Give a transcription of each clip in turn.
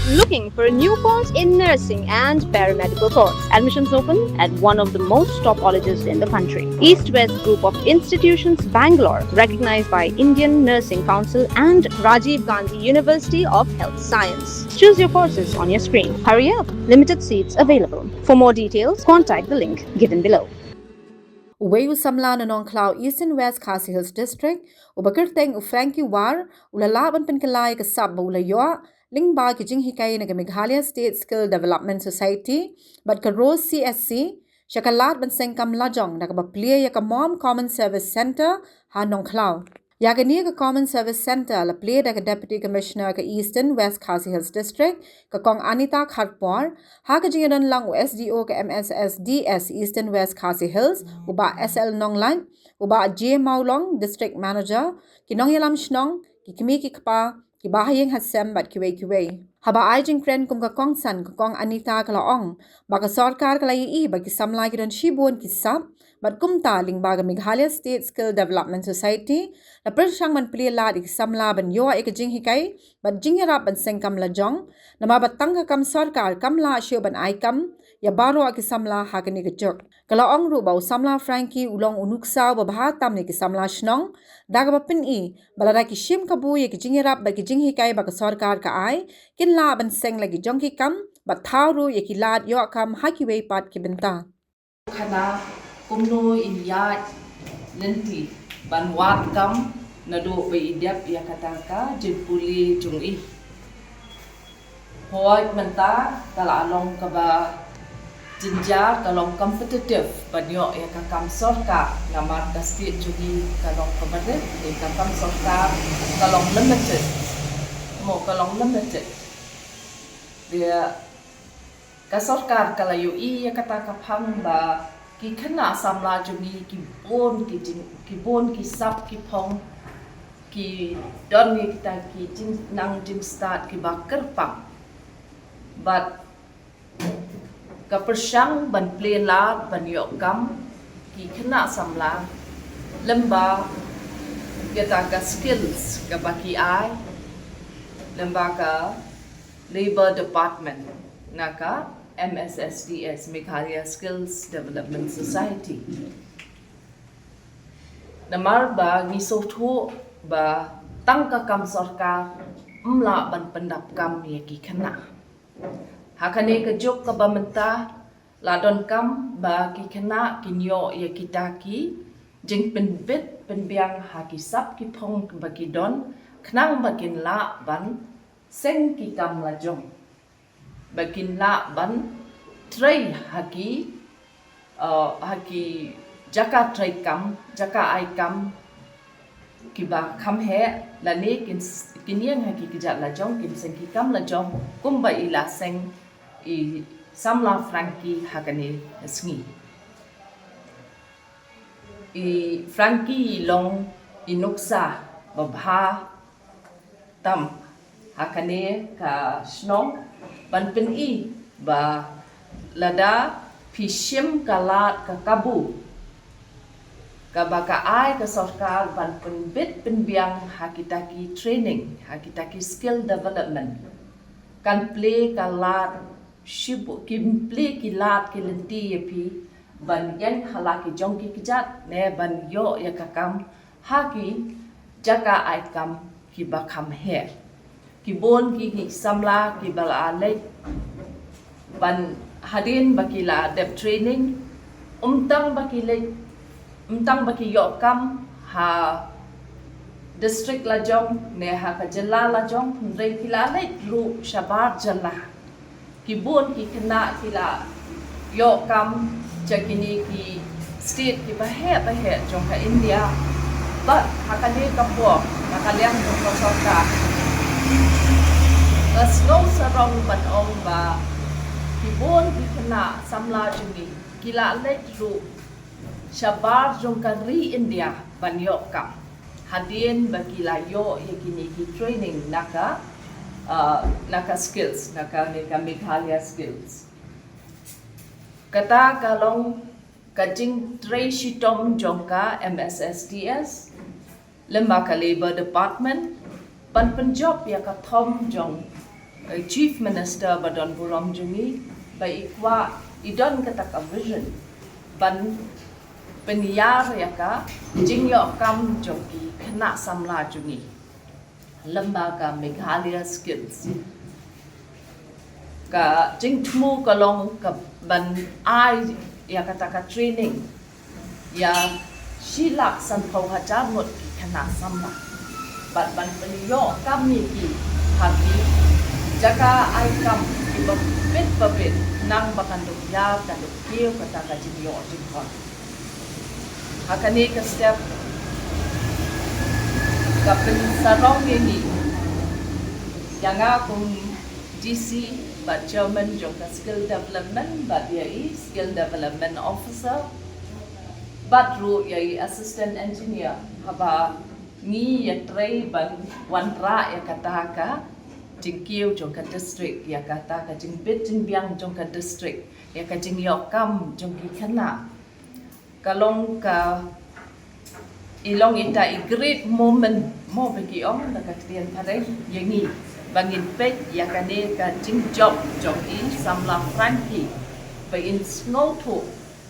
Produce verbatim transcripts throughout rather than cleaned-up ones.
Looking for a new course in nursing and paramedical course? Admissions open at one of the most top colleges in the country. East West Group of Institutions, Bangalore, recognized by Indian Nursing Council and Rajiv Gandhi University of Health Science. Choose your courses on your screen. Hurry up, limited seats available. For more details, contact the link given below. Uwei u samla na Nongkhlaw, Eastern West Khasi Hills District, uba kyrteng u Frankie War, u la lah ban pynkylla ïa ka sap ba u la ïoh lyngba ki jinghikai na ka Meghalaya State Skill Development Society bad ka Rose C S C, sha ka lad ban seng kam lajong da kaba plie ïa ka Mom Common Service Centre ha Nongkhlaw. Ïa kane ka Common Service Centre la plie da ka Deputy Commissioner ka Eastern West Khasi Hills District, ka Kong Anita Kharpor, ha ka jingïadon lang u S D O ka M S S D S Eastern West Khasi Hills, u Bah S L Nonglait, u Bah J Mawlong, District Manager, ki nongïalam shnong, ki kmie ki kpa, ki bahaïing hasem bad kiwei kiwei. Haba ai jingkren kum ka kongsan, ka Kong Anita ka la ong ba ka sorkar ka la ïohi ba ki samla ki don shibun ki sap, bad kumta lyngba ka Meghalaya State Skill Development Society la pyrshang ban plie lad ïa ki samla ban ïoh ïa ka jinghikai bad jingïarap ban seng kam lajong, namar ba tang ka kam sorkar kam lah shuh ban ai kam ïa baroh ki samla ha kane ka juk. Ka la ong ruh ba u samla Frankie u long u nuksa uba bha tam ïa ki samla shnong, da kaba pyni ba lada ki shim kabu ïa ki jingïarap bad ki jinghikai ba ka sorkar ka ai, kin lah ban seng la ki jong ki kam bad thaw ruh ïa ki lad ïoh kam ha kiwei pat ki bynta. Khana kumno in ïaid lynti ban wad kam naduh ba i dep ïa kata ka jingpule jong i. Hooid, mynta ka la long kaba jynjar, ka long competitive ban ïoh ïa ka kam sorkar, namar ka state jong i ka long kaba rit, ïa ka kam sorkar ka long limited. Mo, ka long limited. Dia ka sorkar ka la ïohi ïa kata ka phang ba ki khynnah samla jong i ki bun ki jing, ki bun ki sap ki phong, ki don ïa kita ki jingnang jingstad kiba kyrpang. Bad ka pyrshang ban plie lad ban ïoh kam ki khynnah samla lyngba kita ka skills kaba ki ai lyngba ka Labour Department na ka M S S D S, Meghalaya Skills Development Society. Namar ba ngi sngewthuh ba tang ka kam sorkar ym lah ban pyndap kam ïa ki khynnah. Ha kane ka juk kaba mynta la donkam ba ki khynnah kin ïoh ïa kita ki jingpynbit pynbiang ha ki sap ki phong ba ki don, khnang ba kin lah ban seng ki kam lajong, ba kin lah ban trei ha ki, uh, ha ki jaka trei kam, jaka ai kam kiba kham heh, lane kin, kin ïeng ha ki kjat lajong, kin seng ki kam lajong kumba i la seng i samla Frankie ha kane ka sngi. I Frankie i long i nuksa babha tam ha kane ka shnong ban pyni ba lada phi shim ka lad ka kabu kaba ka ai ka sorkar ban pynbit pynbiang ha kita ki training, ha kita ki skill development, kan plie ka lad shibun, kin plie ki lad ki lynti ïa phi ban ïeng ha la ki jong ki kjat ne ban ïoh ïa ka kam ha ki jaka ai kam kiba kham heh. Ki bun ki, ki samla kiba la leit ban hadien ba ki la dep training, ym tang ba ki leit, ym tang ba ki ïoh kam ha district lajong ne ha ka jylla lajong, hynrei ki la leit ruh shabar jylla. Ki bun ki khynnah ki la ïoh kam sha kine ki state kiba heh ba heh jong ka India. Bad ha kane ka por, na ka liang jong ka sorkar, ka sngewsarong ban ong ba ki bun ki khynnah samla jong ngi ki la leit ruh shabar jong ka ri India ban ïoh kam, hadien ba ki la ïoh ïa kine ki training na ka, uh, na ka skills, na ka, na ka Meghalaya skills. Kata ka long ka jingtrei shitom jong ka M S S D S lem bad ka Labour Department ban pynjop ïa ka thom jong Chief Minister ba don burom jong ngi, ba i kwah, i don kata ka vision ban pynïar ïa ka jingïoh kam jong ki khynnah samla jong ngi lyngba ka Meghalaya Skills. Ka jingthmu ka long ka ban ai ïa kata ka training ïa shi lak sanphew hajar ngut ki khynnah samla bad ban pynïoh kam ïa ki ha ki jaka ai kam kiba bit ba bit, nang ba kan dup ïa kan dup kiew kata ka jingïoh jingkon. Ha kane ka step ka pynsarong ïa ngi, ïa nga kum D C bad Chairman jong ka Skill Development bad ïa i Skill Development Officer bad ruh ïa i Assistant Engineer, haba ngi ïatrei ban wanrah ïa kata ka jingkiew jong ka district, ïa kata ka jingbit jingbiang jong ka district, ïa ka jingïoh kam jong ki khynnah. Ka long ka, i long ita i great moment mo ba ki ong da ka ktien phareng ïa ngi, ba ngin peit ïa kane ka jingjop jong i samla Frankie ba in sngewthuh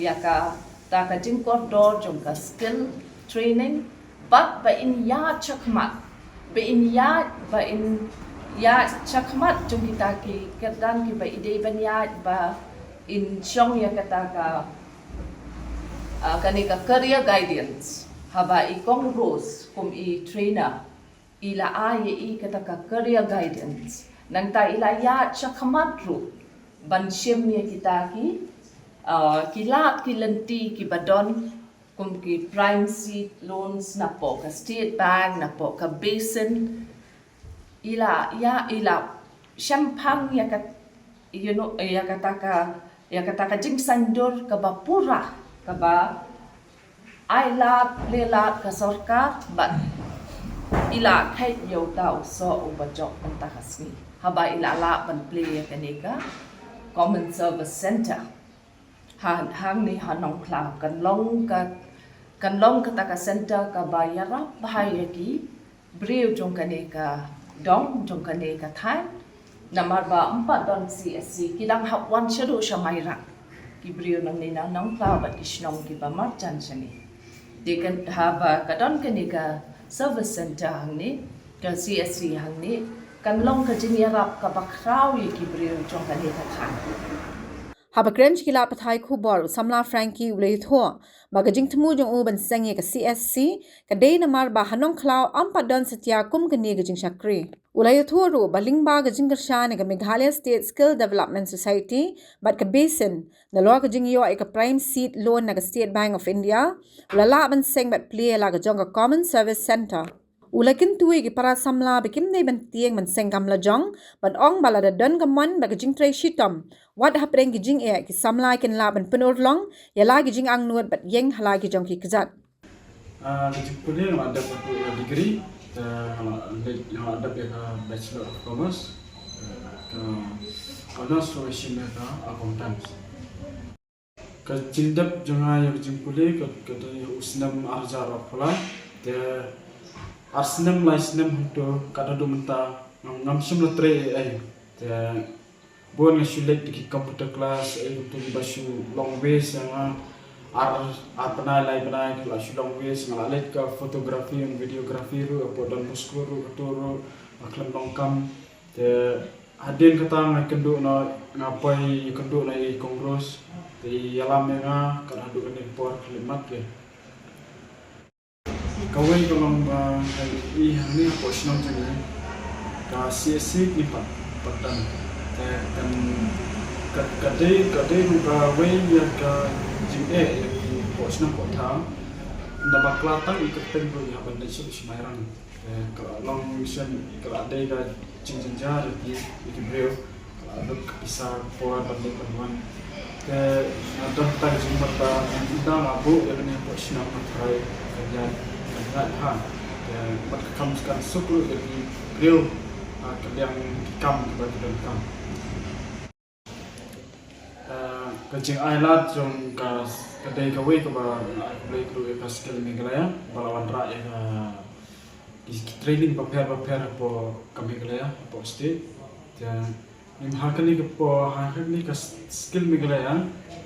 ïa kata ka jingkordor jong ka skill training, bad ba in ïaid shakhmat, ba in ïaid, ba in ïaid shakhmat jong kita ki kyrdan kiba i dei ban ïaid, ba in shong ïa kata ka, ah, kane ka career guidance. Haba i Kong Rose kum i trainer, i la ai ïa i kata ka career guidance. Nangta i la ïaid shakhmat ruh ban shim ïa kita ki, ah, ki lad ki lynti kiba don kum ki prime seed loans napoh ka State Bank, napoh ka Basin. I la, ïa, i la shemphang ïa ka, you know, ïa kata ka, ïa kata ka jingsaindur kaba pura, kaba ai lad, plie lad ka sorkar, bad i la kheit ïa uta u soh uba jop mynta ka sngi haba i la lah ban plie ïa kane ka Common Service Centre. Ha, hangne ha Nongkhlaw kan long ka, kan long kata ka centre kaba ïarap bha ïa ki briew jong kane ka dong, jong kane ka thaiñ. Namar ba ym pat don C S C, ki dang hap wan shaduh sha Mairang ki briew nangne na Nongkhlaw bad ki shnong kiba marjan shane. Te kan, haba ka don kane ka service centre hangne, ka C S C hangne, kan long ka jingïarap kaba khraw ïa ki briew jong kane ka thaiñ. Haba kren sha ki lad pathai khubor, u samla Frankie u la ïathuh ba ka jingthmu jong u ban seng ïa ka C S C ka dei namar ba ha Nongkhlaw ym pat don satia kum kane ka jingshakri. U la ïathuh ruh ba lyngba ka jingkyrshan ïa ka Meghalaya State Skill Development Society bad ka Basin, nalor ka jingïoh ïa ka Prime Seed Loan na ka State Bank of India, u la lah ban seng bad plie ïa la ka jong ka Common Service Centre. U la kyntu ïa ki para samla ba kim dei ban tieng ban seng kam lajong, ban ong ba lada don ka mon bad ka jingtrei shitom, wat hapdeng ki jingeh, ki samla kin lah ban pynurlong ïa la ki jingangnud bad ïeng ha la ki jong ki kjat. Ah, ka jingpule nga la dep ïa ka degree, te nga la leit, nga la dep ïa ka Bachelor of Commerce, ka honours ruh nga shim ïa ka Accountant. Ka jingdep jong nga ïa ka jingpule ka, ka dei u snem ar hajar arphew lai. Te ar snem lai snem hangto, kat haduh mynta ngam, ngam shym la trei ei ei. Te bun nga shu leit da ki computer class, ei kumto, ba shu long waste ïa nga. Ar, ar bnai lai bnai ka la shu long waste, nga la leit ka photography and videography ruh hapoh Don Bosco ruh, kato ruh nga khlem long kam. Te hadien kata nga kynduh noh, nga poi ïakynduh noh ïa i Kong Rose. Te i ïalam ïa nga kat haduh kane ka por khyllipmat. Te kawei ka long ba nga i hangne hapoh shnong jong ngi, ka C S C kim pat, pat don. Te kan, ka, ka dei, ka dei ruh kawei ïa ka jingeh ïa ngi hapoh shnong hapoh thaw. Naba kla tang i kyrteng ruh ïa ban leit sha Mairang. Eh, ka la long mission, ka la dei ka jingjynjar ïa ki, ïa ki briew. Ka la lut ka pisa ka por ban leit ban wan. Te nga don kata ka jingmut ba ynda nga buh ïa kane hapoh shnong, nga tharai kan ïaid, kan ïaid bha. Te bad ka kam kan suk ruh ïa ki briew, ah, ka liang ki kam kiba ki donkam. Ah, ka jingai lad jong ka, ka dei kawei kaba nga ai khublei ruh ïa ka Skill Meghalaya ba la wanrah ïa ka, ki, ki training bapher bapher hapoh ka Meghalaya, hapoh state. Te ning ha kane ka por, ha kane ka Skill Meghalaya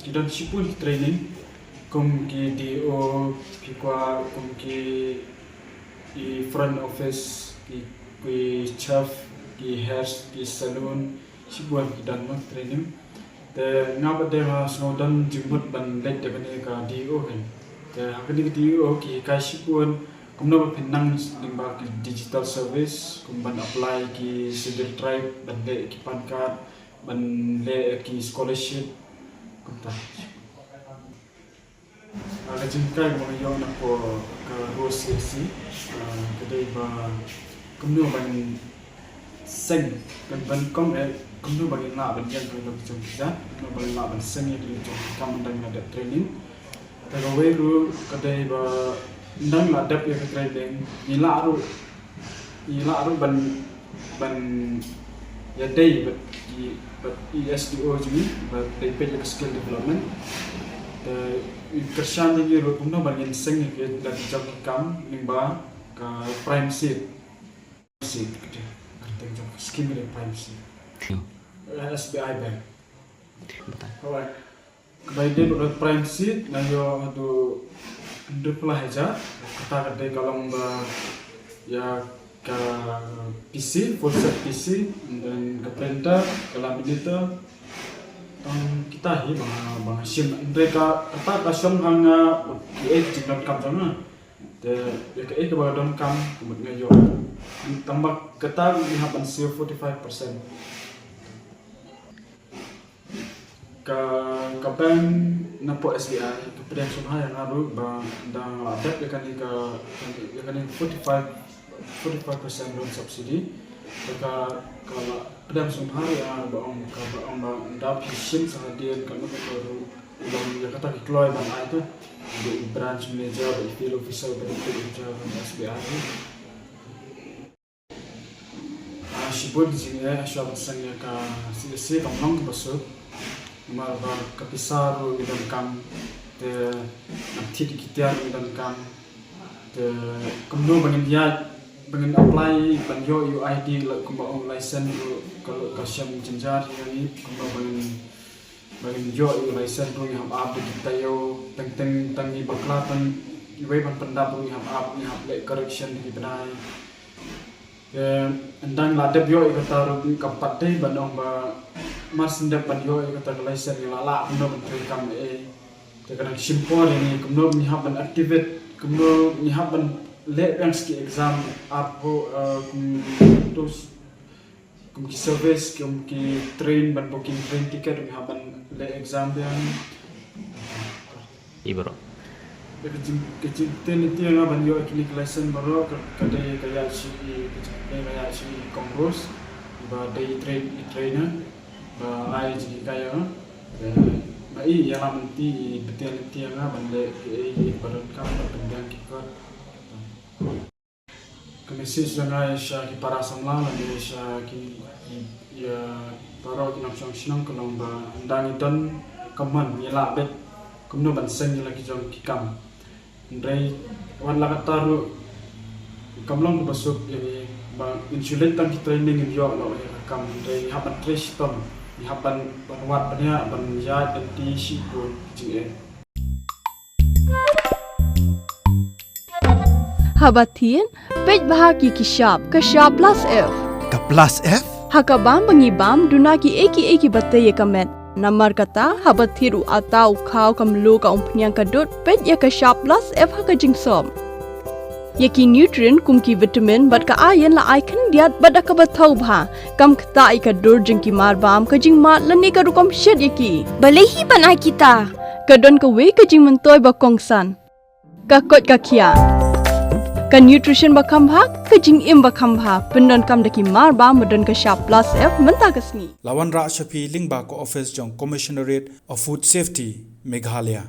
ki don shibun ki training, kum ki D O, ki kwah kum ki i front office, ki ki chef, ki hair, ki salon, shibun ki don ma training. Te nga pat de nga sngew don jingmut ban leit da kane ka D O kan. Te ha kane ka D O ki hikai shibun kumno ba phin nang lyngba ki digital service, kum ban apply ki Scheduled Tribe, ban leh ki pan card, ban leh ki scholarship, kumta. Ah, ka jinghikai ba nga ïoh na ka Rose A C, ah, ka dei ba kumno ban seng, ban, ban kong, eh, kumno ban lah ban ïeng ka long jong ki jait, kumno ban lah ban seng ïa ka long jong ki kam ynda la dep training. Te kawei ruh ka dei ba ynda la dep ïa ka training, ngi lah ruh, ngi lah ruh ban, ban ïadei bad i, bad i S D O jong ngi, bad dei peit ïa ka skill development. Te i kyrshan ïa ngi ruh kumno ban ngin seng ïa ka la ki jong ki kam lyngba ka Prime Seed. Seed, ka dei, ka dei jong ka scheme ka dei Prime Seed. Hmm. Eh, S B I Bank. Betul. Alright. Kaba ïadei bad ka Prime Seed nga ïoh haduh hynriew phew lai hajar. Kata ka dei ka long ba ïa ka P C, full set P C, and then ka printer, ka laminator. Tang kita hi ba nga, ba nga shim. Hynrei ka, kata ka shong ha nga, ki eh ki jingdonkam jong nga. Te ïa ka eh kaba ka donkam ka mut nga ïoh. Tang ba kata ngi hap ban siew forty-five percent. Ka, ka bank na poh S B I ka pdiang sngewbha ïa nga ruh ba dang la dep ïa kane ka, ïa kane forty-five, forty-five percent loan subsidy. Te ka, ka la pdiang sngewbha ïa nga ba ong, ka ba ong ba ynda phi shim sa hadien ka mut ka ruh long ïa kata ki kloi ban ai te. Ba i branch manager, ba i field officer, ba i field officer ban S B I. Ah, shibun jingeh, eh, shuwa ban seng ïa ka C S C kam long kaba suk. Namar ba ka pisa ruh ngi donkam, te nang thied ki tiar ngi donkam. Te kumno ba ngin ïaid, ba ngin apply, ban ïoh ïa u I D, la kumba ong license ruh, ka, ka shem jynjar ïa ngi, kumno ba ngin Ba ngin ïoh ïa u license ruh ngi hap ap da ki taïew, teng teng tang ngi bakla tang iwei ban pyndap ruh ngi hap ap, ngi hap leh correction da ki bnai. Te ynda ngi la dep ïoh ïa kata ruh kam pat dei ban ong ba mar shu dep ban ïoh ïa kata ka license ngi la lah kumno ban trei kam eh. Te ka dang shim por ïa ngi kumno ngi hap ban activate, kumno ngi hap ban leh biang sa ki exam, ap ho, eh, kum to Kum ki service, kum ki train, ban booking train ticket, ngi hap ban leh exam biang. I bro. Ka jing, ka jingtien lynti ïa nga ban ïoh kine ki license baroh, ka, ka dei ka ïaid sha i, ka jingtien ka ïaid sha i Kong Rose, ba dei i train, i trainer, ba ai jinghikai ïa nga. Ba i ïalam lynti, i pyntien lynti ïa nga ban leh kiei kiei ba donkam, ban pynbiang ki kot. Ka message jong nga sha ki para samla lane sha ki, ki, ïa baroh ki nongshong shnong ka long ba ynda ngi don ka mon ngi lah beit kumno ban seng ïa la ki jong ki kam. Hynrei wat la katta ruh kam long kaba suk ïa ngi ba ngin shu leit tang ki training ngin ïoh noh ïa ka kam, hynrei ngi hap ban trei shitom, ngi hap ban, ban wad bniah, ban ïaid ban die shibun ki jingeh. Haba thied, peit bha ki ki shap, ka shap plus F. Ka plus F? Ha ka bam ba ngi bam, duna kiei kiei kiba tei ïa ka met. Namar kata, haba thied u atta, u khaw, ka mluh, ka umphniang, ka dud, peit ïa ka shap plus F ha ka jingsop. Ïa ki nutrient kum ki vitamin bad ka iron la ai khyndiat bad da kaba thaw bha. Kam ktah ïa ka dur jong ki mar bam, ka jingmad lane ka rukom shet ïa ki. Balei hi ban ai kita? Ka don kawei ka jingmyntoi ba kongsan. Ka koit ka khiah. Ka nutrition ba kham bha, ka jingim ba kham bha. Pyndonkam da ki mar bam ba don ka shap plus F mynta ka sngi. La wanrah sha phi lyngba ka office jong Commissionerate of Food Safety, Meghalaya.